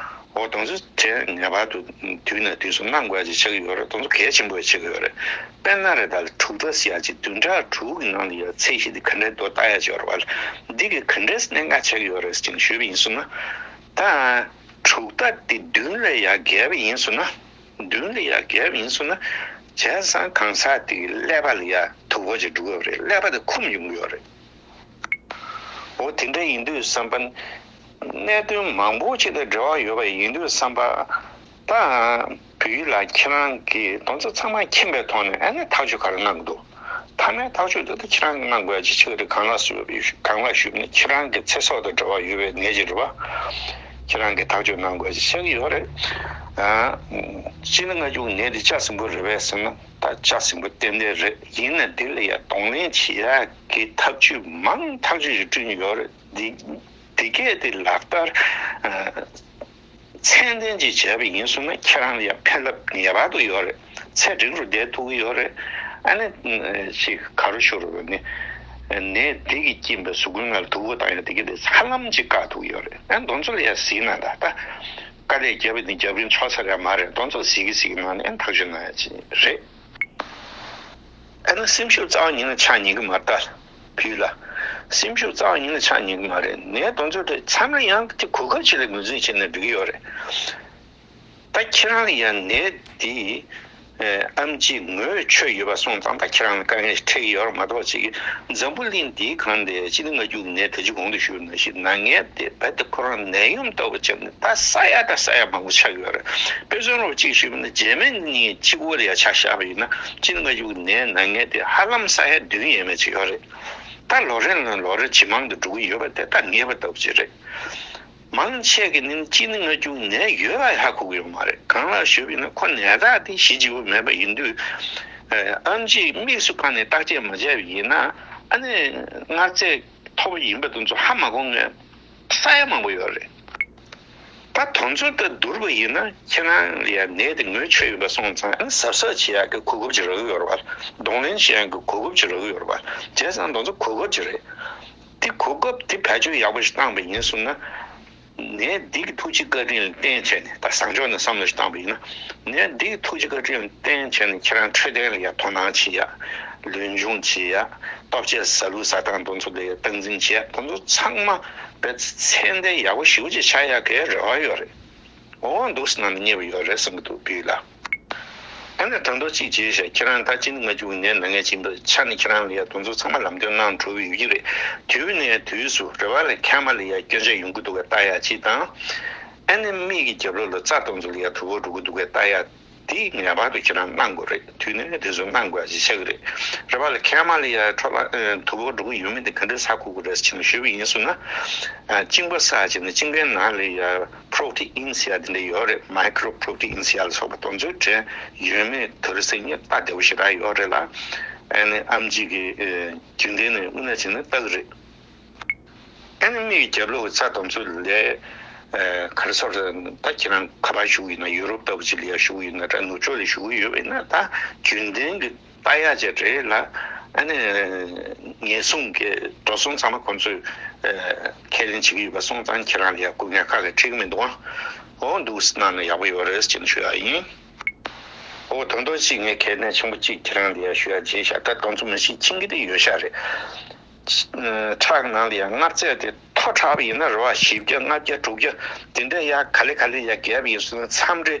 འོ་དེ་ཚོ་དེ་ངེས་པར་དུ་དུས་ནས་དུས་སུ་གནང་དགོས་ཡ་ཅིག་ཆགས་ཀྱི་ཡོད་རེད། དེ་ཚོ་གལ་ཆེན་པོ་ཡ་ཆགས་ཀྱི་ཡོད་རེད། དཔེར་ན་རེད། ད་ལྟ་དྲུག་ཟླ་ཟེར་ཡ་ཅིག་བདུན་ཕྲག་དྲུག་གི་ནང་ལ་ཡ་ཚད་གཞི་དེ་ག་འདྲ་འདུག་བལྟ་ཡ་ཅིག་ཡོད་རེད་པ་ལ། འདི་གི་ག་འདྲས་གནད་འགག་ཆགས་ཀྱི་ཡོད་རེད་ཟེར་ནས་ཞུས་པ་ཡིན་སོང་ན། ད་དྲུག་ཟླ་དེ་བདུན་ལ་ཡ་བརྒལ་བ་ཡིན་སོང་ན། བདུན་ལ་ཡ་བརྒལ་བ་ཡིན་སོང་ན། བྱས་ཙང་གང་ཟག་དེ་གི་ཀླད་པ་ལ་ཡ་དུག་པ་ཅིག་འགྲོ་གི་ཡོད་རེད། ཀླད་པ་དེ་འཁུམས་ཡོང་གི་ཡོད་རེད། འོ་དེ་འདྲ་ཡིན་དུས་ཙམ་པ། གནད་དོན་མང་པོ་ཅིག་དང་འབྲེལ་བ་ཡོད་པ་ཡིན་དུས་ཙམ་པ། ད་བོད་ཡིག་ལ་ཁྱེད་རང་གིས་དེ་ཚོ་ཚང་མ་མཁྱེན་པའི་ཐོག་ནས་ཨ་ནི་ཐག་གཅོད་ག་རེ་གནང་གི་འདུག་མཐའ་མའི་ཐག་གཅོད་དེ་ད་ཁྱེད་རང་གིས་གནང་དགོས་ཡ་ཅིག་ཆགས་ཀྱི་རེད། གང་ལགས་ཞུ་གང་ལགས་ཞུས་ན་ཁྱེད་རང་གི་ཚེ་སྲོག་དང་འབྲེལ་བ་ཡོད་པའི་ནད་ཅིག་རེད་པ། ཁྱེད་རང་གིས་ཐག་གཅོད་གནང་དགོས་ཡ་ཅིག་ཆགས་ཀྱི་ཡོད་རེད། ཨ། གཅིན་སྙི་མངར་སྐྱུག་ནད་འདི་ལྕགས་ཟིང་པོ་རེད་པས་ཟེར་ན་ད་ལྕགས་ཟིང་པོ་ཏན་ཏན་རེད། ཡིན་ན་འདི་ལ་ཡ་གདོང་ལེན་བྱེད་ཡ་གི་ཐབས་ཇུས་མང་ཐག་ཆོད་ཅིག་བསྐྲུན་ཡོད་རེད། འདི་འདི་གས་དེ་ལག་བསྟར་ཨ། ཚད་ལྡན་ཅིག་བྱས་པ་ཡིན་སོང་ན་ཁྱེད་རང་ལ་ཡང་ཕན་རླབས་ངེས་པར་དུ་ཡོད་རེད། ཚེ་རིང་རུ་བསྡད་ཐུབ་ཀྱི་ཡོད་རེད། ཨ་ནི་ཅིག་ག་རེ་ཞུ་རུ་ནི་ནད་འདི་གིས་རྐྱེན་པས་གཟུགས་པོའི་ནང་ལ་དུག་པ་བཏང་ཡ་དེ་གི་དེ་ཧ་ལམ་ཅིག་བཀག་ཐུབ་ཀྱི་ཡོད་རེད། ཨ་ནི་དེ་ཚོ་ལ་ཡང་གཟིགས་ན་ད་ད་དཀའ་ལས་བརྒྱབ་པ་ནི་རྒྱབ་རིན་ཆོག་ས་རེད་མ་རེད། དེ་ཚོ་གཟིགས་ཀྱི་གཟིགས་ཀྱི་ནང་ནས་ཨ་ནི་ཐག་གཅོད་གནང་ཡ་ཅིག་རེད། ཨ་ནི་སེམས་ཤུགས་རྩ་བ་ཉིད་ནས་ཆག་ཉན་གི་མ་རེད་ད། བུ་ལ། སེམས་ཤུགས་རྩ་བ་ཉིད་ནས་ཆག་ཉན་གི་མ་རེད། ནད་དེ་ཚོ་དེ་མཚམས་རེ་ཡང་དེ་གོ་སྐབས་ཅིག་ལ་ངོས་འཛིན་བྱས་ནས་འགྲིག་གི་ཡོད་རེད། ད་ཁྱེད་རང་ལ་ཡང་ནད་དེ་ ཨེ་ཨེམ་ཆི་ངོས་ཆོད་ཡོད་པ་སོང་ཙང་ད་ཁྱེད་རང་ལ་དཀའ་ངལ་ཞིག་འཕྲད་ཀྱི་ཡོད་རེད་མ་གཏོགས་ཅིག་འཛམ་བུ་གླིང་འདིའི་སྒང་དེ་སྤྱི་ལོ་ལྔ་བཅུ་ནས་ད་ཅི་གོང་དུ་ཞུས་ནང་བཞིན་ནད་ངན་དེ་རྦད་དེ་ཁོ་རང་ནད་ཡམས་ལྟ་བུ་བྱས་ནས་ད་ས་ཡ་ད་ས་ཡ་མང་པོ་ཆགས་ཡོད་རེད། དཔེ་མཚོན་རོགས་གཅིག་ཞུས་པ་ན་འཇར་མ་ནི་གཅིག་པོ་ལ་ཡ་ཆ་བཞག་པ་ཡིན་ན་སྤྱི་ལོ་ལྔ་བཅུ་ནས་ནད་ངན་དེ་ཧ་ལམ་ས་ཡ་བདུན་ཡས་མས་ཅིག་ཡོད་རེད། ད་ལོ་རེ་ལ་ལོ་རེ་ཇེ་མང་དུ་འགྲོ་གི་ཡོད་པ་དེ་ད་ངེས་པ་ལྟ་བུ་ཅིག་རེད། མང་ཆེ་གི་ནི་གཅིག་ནི་ལྔ་བཅུ་ནད་ཡོད་པ་ཧ་གོ་གི་ཡོད་མ་རེད། གང་ལགས་ཞུས་པ་ཡིན་ན་ཁོ་ནད་རྟགས་དེ་གཞི་བཅུ་པོ་མེད་པ་ཡིན་དུས། ཨེམ་ཆི་དམིགས་སུ་བཀར་ནས་བརྟག་དཔྱད་མ་བྱས་པ་ཡིན་ན་ཨ་ནི་མངར་ཚད་མཐོ་པོ་ཡིན་པ་དེ་ཚོ་ཧ་མ་གོ་མཁན་ས་ཡ་མང་པོ་ཡོད་རེད། ད་དེ་ཚོ་ད་བསྡུར་བ་ཡིན་ན་ཁྱེད་རང་ལ་ཡ་ནད་དེ་ངོས་ཆོད་ཡོད་པ་སོང་ཙང་ཨ་ནི་གཟབ་གཟབ་བྱེད་ཡག་གི་གོ་སྐབས་ཅིག་རག་གི་ཡོད་རེད་པ། གདོང་ལེན་བྱེད་ཡག་གི་གོ་སྐབས་ཅིག་རག་གི་ཡོད་རེད་པ། བྱས་ཙང་དེ་ཚོ་གོ་སྐབས་ཅིག་རེད། དེ་གོ་སྐབས་དེ་བེད་སྤྱོད་ཡག་པོ་ཞིག་བཏང་པ་ཡིན་སོང་ན། ནད་འདི་གི་ཐུགས་རྗེ་བཀའ་དྲིན་ལ་བརྟེན་བྱས་ནས་ད་བཟང་ཕྱོགས་ནས་བསམ་བློ་ཞིག་བཏང་པ་ཡིན་ན། ནད་འདི་གི་ཐུགས་རྗེ་བཀའ་དྲིན་ལ་བརྟེན་བྱས་ནས་ཁྱེད་རང་འཕྲོད་བསྟེན་ལ་ཡ་དོ་སྣང་བྱེད་ཡ། ལུས་སྦྱོང་བྱེད་ཡ། ལྟོ་ཆས་ཟ་ལུགས་ཟ་སྟངས་དེ་ཚོ་ལ་ཡ་སྟངས་འཛིན་བྱེད་ཡ། དེ་ཚོ་ཚང་མ་བས་ཚད་ལྡན་ཡག་པོ་ཞེ་པོ་ཅིག་ཆགས་ཡག་གི་རེ་བ་ཡོད་རེད། འོ་འདུག་སེ་གནང་ནས་རྙེད་པ་ཡོད་རེད་བསམ་གྱི་འདུག་བུ་ལགས། ཨ་ནི་ད་དུང་གཅིག་བྱས་ཤག་ཁྱེད་རང་ད་ཅི་ནས་ང་བཅུག་ནས་ནང་ངས་ཅིག་འདུག་ཆ་ནས་ཁྱེད་རང་ལ་ཡ་དེ་ཚོ་ཚང་མ་ལམ་སྟོན་གནང་འགྲོ་གི་ཡོད་ཀྱི་རེད། དུས་ནས་དུས་སུ་རེ་བ་ལ་མཁལ་མ་ལ་ཡ་སྐྱོན་ཆ་ཡོང་གི་འདུག་གས་ལྟ་ཡ་གཅིག་དང་། ཨ་ནི་མིག་གི་རྒྱབ་ལོགས་ལ་རྩ་དེ་ཚོ་ལ་ཡ་དུག་པ་འགྲོ་གི་འདུག་གས་ལྟ་ཡ། དེ་ངེས་པར་དུ་ཁྱེད་རང་གནང་དགོས་རེད། དུས་ནས་དུས་སུ་གནང་དགོས་ཡ་ཅིག་ཆགས་ཀྱི་རེད། རེ་བ་ལ་མཁལ་མ་ལ་ཡ་འཕྲོ་བརླག་དུག་པ་འགྲོ་གི་ཡོད་མེད་དེ་ག་འདྲས་ཧ་གོ་དགོས་རེད་ཟེར་ནས་ཞུས་པ་ཡིན་སོང་ན། གཅིན་པ་ཟ་བྱས་ནས་གཅིན་པའི་ནང་ལ་ཡ་པྲོ་ཊི་ཨིན་ཟེར་ཡ་དེ་འདྲ་ཡོད་རེད། མའི་ཀྲོ་པྲོ་ཊི་ཨིན་ཟེར་ཡ་ལ་སོགས་པ་དེ་ཚོའི་གྲས་ཡོད་མེད་དེ་རིང་སང་ཉིན་ལྟ་བདེ་པོ་ཞེ་དྲག་ཡོད་རེད་ལ། ཨ་ནི་ཨེམ་ཆི་གིས་རྒྱུན་ལྡན་ནས་དངོས་གནས་བྱས་ན་ལྟ་གི་རེད། ཨ་ནི་མིག་གི་རྒྱབ་ལོགས་ཀྱི་རྩ་དེ་ཚོ་ལ་ཨ་ག་རེ་ཟེར་ད་ཁྱེད་རང་ག་པར་བཞུགས་ཡོད་ན་ཡུ་རོབ་ལྟ་བུ་ཅིག་ལ་ཡ་བཞུགས་ཡོད་ན་འདྲ་ནུབ་ཕྱོགས་ལ་བཞུགས་ཡོད་པ་ཡིན་ན་ད་རྒྱུན་ལྡན་གྱི་ལྟ་ཡག་ཅིག་རེད་ལ། ཨ་ནི་ཉེན་སྲུང་གི་འགྲོ་སོང་ཚང་མ་ཁོང་ཚོས་ཨ་ཁས་ལེན་བྱེད་ཀྱི་ཡོད་པ་སོང་ཙང་ཁྱེད་རང་ལ་ཡ་སྐུ་ངལ་ཁག་གི་འཕྲད་ཀྱི་མི་འདུག་ཨང་། འོ་འདུག་སེ་གནང་ན་ཡག་པོ་ཡོད་རེད་ཅེས་ཞུ་ཡག་ཡིན། འོ་དོན་དག་ཅིག་ངས་གལ་གནད་ཆེན་པོ་གཅིག་ཁྱེད་རང་ལ་ཡ་ཞུ་ཡག་བྱས་ཤག་ད་དེ་ཚོ་མི་ཤེས་མཁྱེན་གྱི་དེ་ཡོད་ཤག་རེད། ཁྲག་ནང་ལ་ཡ་མངར་ཚད་དེ་མཐོ་དྲགས་པ་ཡིན་ན་རེ་བ་བཞི་བརྒྱ་ལྔ་བརྒྱ་དྲུག་བརྒྱ་དེ་འདྲ་ཡ་ག་ལེ་ག་ལེ་ཡ་བརྒལ་བ་ཡིན་སོང་ན་མཚམས་རེ།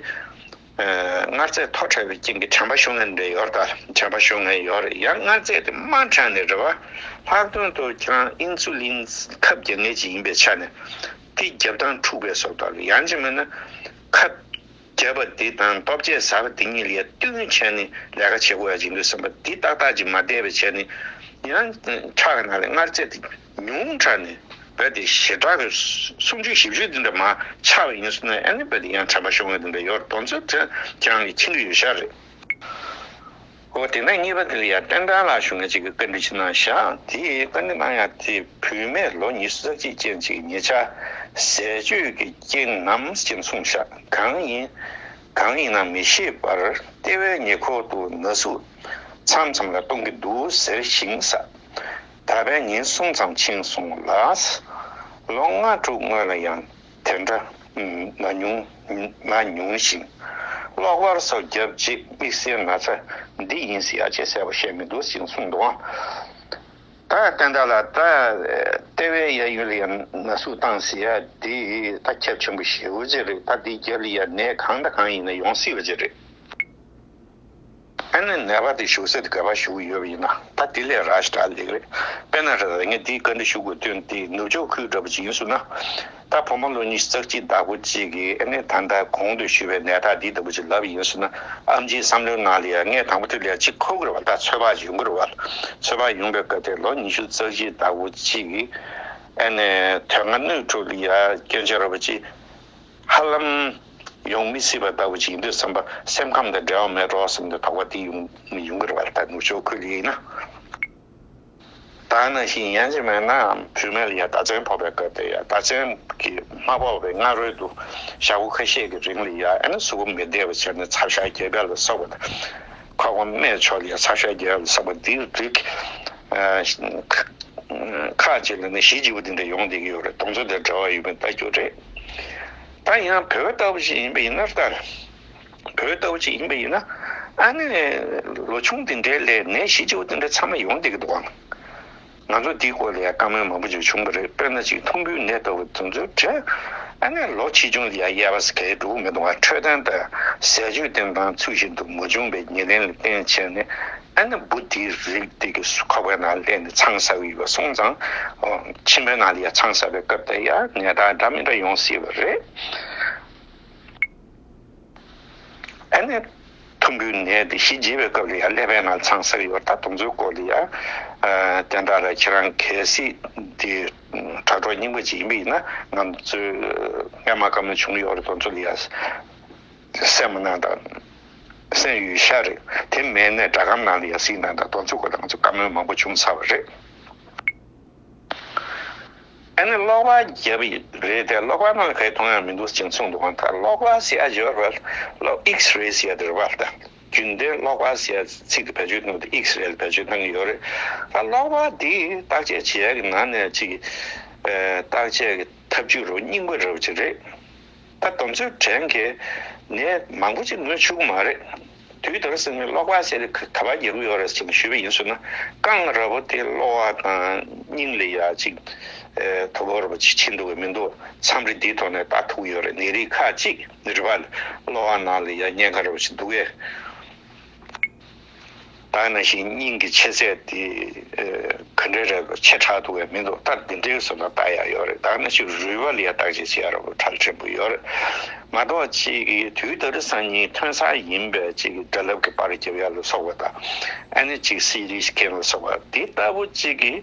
མངར་ཚད་མཐོ་དྲགས་པའི་རྐྱེན་གྱིས་དྲན་པ་ཤོར་མཁན་འདྲ་ཡོད་རེད། ད་དྲན་པ་ཤོར་མཁན་ཡོད་རེད། ཡང་མངར་ཚད་དེ་དམའ་དྲགས་ནས་རེད་བ། ལྷག་དོན་དུ་ཁྱེད་རང་ཨིན་སུ་ལིན་ཁབ་རྒྱག་མཁན་ཅིག་ཡིན་པའི་ཆ་ནས་དེ་རྒྱབ་ཐང་འཁྲུག་པའི་བཟོ་ལྟ་བུ། ཡང་ཅིག་མིན་ན་ཁབ་བརྒྱབ་པ་འདི་དང་ལྟོ་ཆས་ཟ་བ་འདི་གཉིས་ལ་ཡ་བསྟུན་བྱས་ནས་ལས་ཀ་བྱེད་དགོས་ཡ་ཅིག་འདུག་བསམ་པ་འདི་ཏག་ཏག་ཅིག་མ་བསྡད་པ་བྱས་ནས་ཡང་ཁྲག་གི་ནང་ལ་མངར་ཚད་དེ་ཉུང་དྲགས་ནས་རྦད་དེ་ཞེ་དྲག་གི་སུམ་ཅུ་བཞི་བཅུ་འདི་འདྲ་མར་ཆག་པ་ཡིན་སོང་ན་ཨ་ནི་རྦད་དེ་ཡང་དྲན་པ་ཤོར་མཁན་འདི་འདྲ་ཡོད་རེད། དེ་ཚོ་དེ་ཁྱེད་རང་གིས་མཁྱེན་གྱི་ཡོད་ཤག་རེད། འོ་དེ་ནས་གཉིས་པ་དེ་ལ་ཡ་བསྟན་དར་ལགས་ཞུ་མཁན་ཅིག་གིས་བཀའ་འདྲི་ཅིག་གནང་ཤག་དེ་བཀའ་འདྲི་གནང་ཡ་དེ་བུད་མེད་ལོ་ཉི་ཤུ་རྩ་གཅིག་ཅན་ཅིག་ཉེ་ཆར་ཟས་སྤྱོད་ཀྱི་རྐྱེན་ནམ་ཞེས་གསུངས་ཤག་གང་ཡིན། གང་ཡིན་ན་མི་ཤེས་པར་ལྟེ་བའི་ཉེ་འཁོར་དུ་ན་ཟུག་མཚམས་མཚམས་ལ་གཏོང་གི་འདུག་ཟེར་ཞིང་ཟ། ད་ཕན་ཉིན་གསུམ་ཙམ་ཕྱིན་སོང་ལ། ལོ་ལྔ་དྲུག་སྔོན་ལ་ཡང་དེ་འདྲ་མ་མྱོང་མ་མྱོང་ཞིང་། གློག་པར་སོགས་བརྒྱབ་རྗེས་དམིགས་བསལ་ན་ཚ་འདི་ཡིན་ཟེར་ཡ་ཅིག་གསལ་པོ་བཤད་མི་འདུག་ཅེས་གསུངས་འདུག་ད་བསྟན་དར་ལགས་ད་ལྟེ་བའི་གཡས་གཡོན་ལ་ཡང་ན་ཟུག་བཏང་ཟེར་ཡ་འདི་ད་ཁྱབ་ཆེན་པོ་ཞེ་པོ་ཅིག་རེད། ད་འདིའི་རྒྱབ་ལ་ཡ་ནད་གང་དང་གང་ཡིན་ན་ཡོང་སྲིད་པ་ཅིག་རེད། ཨ་ནི་ནད་པ་དེ་བཞུགས་ས་དེ་ག་པར་བཞུགས་ཡོད་པ་ཡིན་ན་ད་དེ་ལས་ར་ཞེ་དྲག་ལེགས་རེད། དཔེར་ན་རེད་ད་ངས་དེའི་བཀའ་འདྲི་ཞུ་དགོས་དོན་དེ་ནུབ་ཕྱོགས་ཁུལ་འདྲ་པོ་ཅིག་ཡིན་སོང་ན། ད་བུ་མོ་ལོ་ཉི་ཤུ་རྩ་གཅིག་བདག་པོ་གཅིག་གིས་ཨ་ནི་ད་ལྟ་གོང་དུ་ཞུས་པའི་ནད་རྟགས་འདི་ལྟ་བུ་ཅིག་ལབ་ཡིན་སོང་ན་ཨེམ་ཆིའི་བསམ་བློའི་ནང་ལ་ཡ་ངས་དང་པོ་དེ་ལ་ཡ་གཅིག་འཁོར་གི་རེད་བ། ད་ཚོད་དཔག་ཅིག་ཡོང་གི་རེད་བ། ཚོད་དཔག་ཡོང་པའི་སྐབས་དེ་ལོ་ཉི་ཤུ་རྩ་གཅིག་བདག་པོ་གཅིག་གིས་ཨ་ནི་དོན་ལྔ་སྣོད་དྲུག་ལ་ཡ་སྐྱོན་ཆ་འདྲ་པོ་ཅིག་ཧ་ལམ་ཡོང་མི་སྲིད་པ་ལྟ་བུ་ཅིག་ཡིན་དུས་ཙམ་པ་སེམས་ཁམས་དང་འབྲེལ་བ་མེད་འགྲོ་བསམ་སྟེ་དོགས་པ་དེ་ཡོང་ཡོང་གི་རེད་བ། ད་ནུབ་ཕྱོགས་ཁུལ་ཡིན་ན། ད་ནང་བཞིན་ཡང་ཅིག་མེད་ན་བུད་མེད་ལ་ཡ་ཟླ་མཚན་ཕོག་པའི་སྐབས་དེ་ཡ་ཟླ་མཚན་གྱི་མ་ཕོག་པའི་སྔ་རོལ་དུ་ཞག་པོ་ཁ་ཤས་ཀྱི་རིང་ལ་ཡ་ཨ་ནི་གཟུགས་པོ་མི་བདེ་བ་བྱས་ནས་ཚ་ཤ་རྒྱས་པ་ལ་སོགས་པ་དང་། ཁ་སྐོམ་རྨད་ཕྱོགས་ལ་ཡ་ཚ་ཤ་རྒྱས་པ་ལ་སོགས་པ་འདིའི་རིགས། ཁག་ཅིག་ལ་ནི་གཞི་བཅུ་པོ་འདི་འདྲ་ཡོང་བསྡད་ཀྱི་ཡོད་རེད། དེ་ཚོ་དང་འབྲེལ་བ་ཡོད་པའི་ལྟ་རྒྱུ་རེད། ད་ཡང་བོད་ལྟ་བུ་ཞིག་ཡིན་པ་ཡིན་ན་ལྟར། བོད་ལྟ་བུ་ཞིག་ཡིན་པ་ཡིན་ན་ཨ་ནི་ལོ་ཆུང་འདི་འདྲའི་ལས་ནད་གཞི་བཅུ་པོ་འདི་འདྲ་ཚང་མ་ཡོང་བསྡད་ཀྱི་འདུག་ཨང་། ང་ཚོ་འདིའི་སྐོར་ལ་ཡང་བཀའ་མོལ་མང་པོ་ཅིག་བྱུང་བ་རེད། དཔེར་ན་ཅིག་ཐུམ་འབུའི་ནད་ལྟ་བུ་དེ་ཚོའི་གྲས་ཨ་ནི་ལོ་ཆེ་ཆུང་ལ་ཡང་དབྱེ་བ་ག་ཡེ་འགྲོ་གི་མི་འདུག་བ། འཕྲོད་བསྟེན་དང་ཟས་སྤྱོད་བསྟེན་སྟངས་ཚུལ་བཞིན་དུ་མ་བྱུང་བའི་ཉེར་ལེན་ལ་བརྟེན་བྱས་ནས་ཨ་ནི་འབུ་དེའི་རིགས་དེ་གི་ཁོག་པའི་ནང་སླེབས་ནས་ཚང་ཟ་གི་ཡོད་པ་སོང་ཙང་། ཨོ། མཆིན་པའི་ནང་ལ་ཡང་ཚང་ཟ་བའི་སྐབས་དེ་ཡང་ནད་རྟགས་འདྲ་མི་འདྲ་ཡོང་སྲིད་པ་རེད། ཨ་ནི་ཐུམ་འབུའི་ནད་དེ་གཞི་བྱེད་པའི་སྐབས་ལ་ཡང་ཀླད་པའི་ནང་ཚང་ཟ་གི་ཡོད། ད་དེ་ཚོའི་སྐོར་ལ་ཡང་ཨ་དེ་འདྲ་ལ་ཁྱེད་རང་གལ་སྲིད་དེ་དྲ་གྲོགས་རྙིང་པ་ཅིག་ཡིན་པ་ཡིན་ན། ང་ཚོས་སྔ་མ་བཀའ་མོལ་བྱུང་ཡོད་རེད། དེ་ཚོ་ལ་ཡང་གསན་མ་གནང་དང་། གསན་ཡོད་ཤག་རེད། དེ་མེད་ན་སྒྲ་སྒམ་ནང་ལ་ཡང་གཟིགས་གནང་དང་། དེ་ཚོའི་སྐོར་ལ་ང་ཚོ་བཀའ་མོལ་མང་པོ་བྱུང་ཚར་བ་རེད། ཨ་ནི་གློག་པར་བརྒྱབ་པ་རེད་དེ། གློག་པར་ནང་ལ་གའི་མཐོང་ཡག་མི་འདུག་ཅེས་གསུངས་འདུག་ག་ད་གློག་པར་ཟེར་ཡག་ཡོད་རེད་པ། གློག་X-ray་ཟེར་ཡག་དེ་རེད་པ། ད་རྒྱུན་ལྡན་གློག་པར་ཟེར་ཡག་ཚིག་དེ་བེད་སྤྱོད་གནང་དུས་X-ray་ལ་བེད་སྤྱོད་གནང་གི་ཡོད་རེད། ད་གློག་པར་འདི་བརྟག་དཔྱད་བྱེད་ཡག་གི་ནང་ནས་ཅིག་ཨ་བརྟག་དཔྱད་ཀྱི་ཐབས་ཇུས་རོ་རྙིང་པ་རབ་ཅིག་རེད། ད་དེ་ཚོའི་གྲས་ཀྱི་ནད་མང་པོ་ཅིག་ངོས་ཆོད་ཀྱི་མ་རེད། དུས་དེར་སེམས་ནས་གློག་པར་ཟེར་ག་པར་རྒྱག་གི་ཡོད་རེད་ཅེས་ཞུས་པ་ཡིན་ཟེར་ན། རྐང་ར་བོ་དེ་གློ་བ་དང་སྙིང་ལ་ཡ་ཅིག་ཨེ་དོ་ཕོག་ར་བོ་ཅིག་ཕྱིན་འདུག་གི་མི་འདུག་མཚམས་རེ་འདིའི་ཐོག་ནས་ལྟ་ཐུབ་ཀྱི་ཡོད་རེད། ནད་རིགས་ཁག་ཅིག་རེད་པ། གློ་བ་ནང་ལ་ཡ་གཉན་ཁ་ར་བོ་ཅིག་འདུག་གས། ད་ནང་བཞིན་སྙིང་གི་ཆེ་ཚད་དེ་ཨེ་ག་འདྲ་རེད། ཆེ་དྲགས་འདུག་གས་མི་འདུག་ད་འདི་འདྲའི་བཟོ་ལ་ལྟ་ཡག་ཡོད་རེད། ད་ནང་བཞིན་རུས་པ་ལ་ཡ་བརྟག་དཔྱད་བྱེད་ཡག་ར་བོ་གྲལ་ཕྲན་བུ་ཡོད་རེད། མ་གཏོགས་ཅིག་གི་དུས་ད་རེས་སང་ཉིན་ཐོན་ས་ཡིན་པའི་ཅིག་གི་སྒྲ་རླབས་ཀྱི་པར་རྒྱབ་ཡག་ལ་སོགས་པ་དང་། ཨ་ནི་ཅིག་སི་ཊི་སི་ཀེན་ལ་སོགས་པ་དེ་ལྟ་བུ་ཅིག་གི་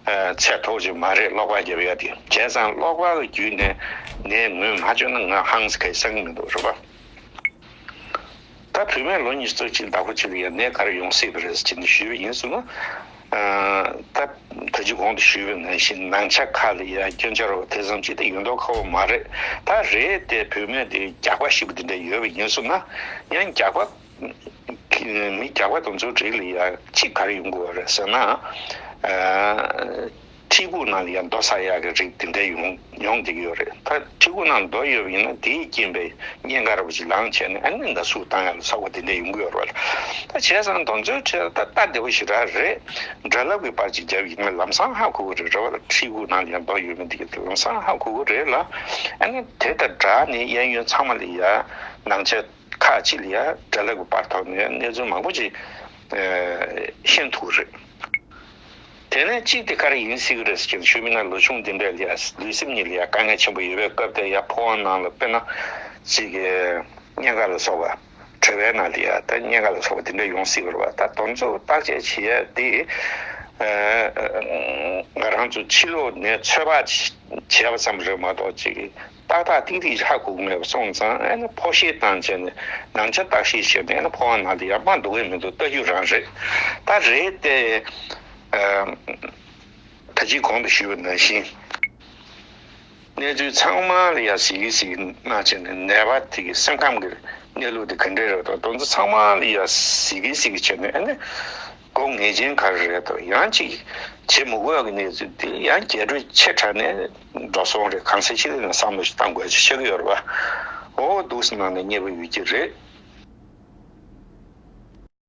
ཨ་ཚད་མཐོ་ཅིག་མ་རེད། གློག་པར་རྒྱབ་ཡག་དེ། བྱས་ཙང་གློག་པར་གྱི་བརྒྱུད་ནས་ནད་ངོས་མ་བཅོས་ན་ང་ཧང་སང་གི་མི་འདུག་རེད་པ། ད་བུད་མེད་ལོ་ཉི་ཤུ་རྩ་གཅིག་བདག་པོ་གཅིག་ལ་ཡང་ནད་ག་རེ་ཡོང་སྲིད་པ་རེད་ཅེས་ནས་ཞུས་པ་ཡིན་ཟེར་ན། ཨ་ད་ད་ཅི་གོང་དུ་ཞུས་པ་ནང་བཞིན་ནང་ཆ་ཁག་ལ་ཡང་སྐྱོན་ཆ་རོ་དེ་ཙམ་ཅིག་དེ་ཡོད་མདོག་ཁ་པོ་མ་རེད། ད་རེད་དེ། བུད་མེད་དེ་རྒྱགས་པ་ཞེ་པོ་དེ་འདྲ་ཡོད་པ་ཡིན་ཟེར་ན། ཡང་རྒྱགས་པ་མི་རྒྱགས་པ་དེ་ཚོའི་རིགས་ལ་ཡང་གཅིག་ག་རེ་ཡོང་གི་ཡོད་རེད་ཟེར་ན། ཨ། མཁྲིས་ཁུག་ནང་ལ་ཡང་རྡོ་ཟ་ཡག་གི་རིགས་དེ་འདྲ་ཡོང་ཡོང་བསྡད་ཀྱི་ཡོད་རེད། ད་མཁྲིས་ཁུག་ནང་རྡོ་ཡོད་པ་ཡིན་ན་དེའི་རྐྱེན་པས་གཉན་ཁ་ར་བོ་ཅིག་ལངས་བྱས་ནས་ཨ་ནི་ན་ཟུག་བཏང་ཡག་ལ་སོགས་པ་དེ་འདྲ་ཡོང་གི་ཡོད་རེད། ད་བྱས་ཙང་དེ་ཚོའི་གྲས་ད་ལྟ་བདེ་པོ་ཞེ་དྲག་རེད། སྒྲ་རླབས་ཀྱི་པར་ཅིག་བརྒྱབ་ཡིན་ན་ལམ་སང་ཧ་གོ་གི་རེད། རེད་པ། ལ་མཁྲིས་ཁུག་ནང་ལ་ཡང་རྡོ་ཡོད་མེད་དེ་གི་ལམ་སང་ཧ་གོ་གི་རེད་ལ། ཨ་ནི་དེ་དང་སྦྲགས་ནས་གཡས་གཡོན་ཚང་མ་ལ་ཡ་ནང་ཆ་ཁག་ཅིག་ལ་ཡ་སྒྲ་རླབས་ཀྱི་པར་ཐོག་ནས་གནས་ཚུལ་མང་པོ་ཅིག་ཨ་ཤེས་ཐུབ་ཀྱི་རེད། དེ་ནས་གཅིག་དེ་ག་རེ་ཡིན་སྲིད་ཀྱི་རེད་ཟེར་ཞུས་པ་ཡིན་ན། ལོ་ཆུང་འདི་འདྲ་ལ་ཡ་ལུས་སེམས་གཉིས་ལ་ཡ་དཀའ་ངལ་ཆེན་པོ་ཡོད་པའི་སྐབས་དེ་ཡ་ཕོ་བ་ནང་ལ་དཔེར་ན་གཅིག་གི་གཉན་ཁ་ལ་སོགས་པ། གྲོད་པའི་ནང་ལ་ཡ་ད་གཉན་ཁ་ལ་སོགས་པ་འདི་འདྲ་ཡོང་སྲིད་པ་རེད་པ། ད་དེ་ཚོ་བརྟག་དཔྱད་བྱེད་ཡ་འདི་ཨ་ང་རང་ཚོ་ཕྱི་ལོགས་ནས་ཚོད་དཔག་བྱས་པ་ཙམ་རེད་མ་གཏོགས་ཅིག་ཏག་ཏག་ཏིག་ཏིག་ཧ་གོ་གི་མེད་པ་སོང་ཙང་། ཨ་ནི་ཕོ་ཤེད་བཏང་བྱས་ནས་ནང་ཆ་བརྟག་ཞིབ་བྱས་ནས། ཨ་ནི་ཕོ་བ་ནང་དུ་ཡང་མ་འདུག་གི་མི་འདུག་ལྟ་རྒྱུ་རང་རེད། ད་རེད་དེ། ཨ་ད་ཅི་གོང་དུ་ཞུས་པ་ནང་བཞིན་གནས་ཚུལ་ཚང་མ་ལ་ཡང་གཟིགས་གཟིགས་གནང་བྱས་ནས། ནད་པ་དེ་གི་སེམས་ཁམས་ཀྱི་གནས་ལུགས་དེ་ག་འདྲ་རེད་དང་། དེ་ཚོ་ཚང་མ་ལ་ཡང་གཟིགས་གཟིགས་བྱས་ནས། ཨ་ནི་སྒོ་ངེས་ཅན་ག་རེ་རེད་དང་། ཡང་ཅིག་བྱེད་མི་དགོས་ཀྱི་གནས་ཚུལ་དེ་ཡང་རྒྱས་སྤྲོས་ཆེ་དྲགས་ནས་འགྲོ་སོང་རེད། གང་ཟག་ཤེས་ལས་ནས་བསམ་བློ་ཞིག་བཏང་དགོས་ཅིག་ཆགས་ཀྱི་ཡོད་རེད་པ། འོ་འདུག་སེ་གནང་ནས་མཉེས་པོ་ཡོད་ཀྱི་རེད།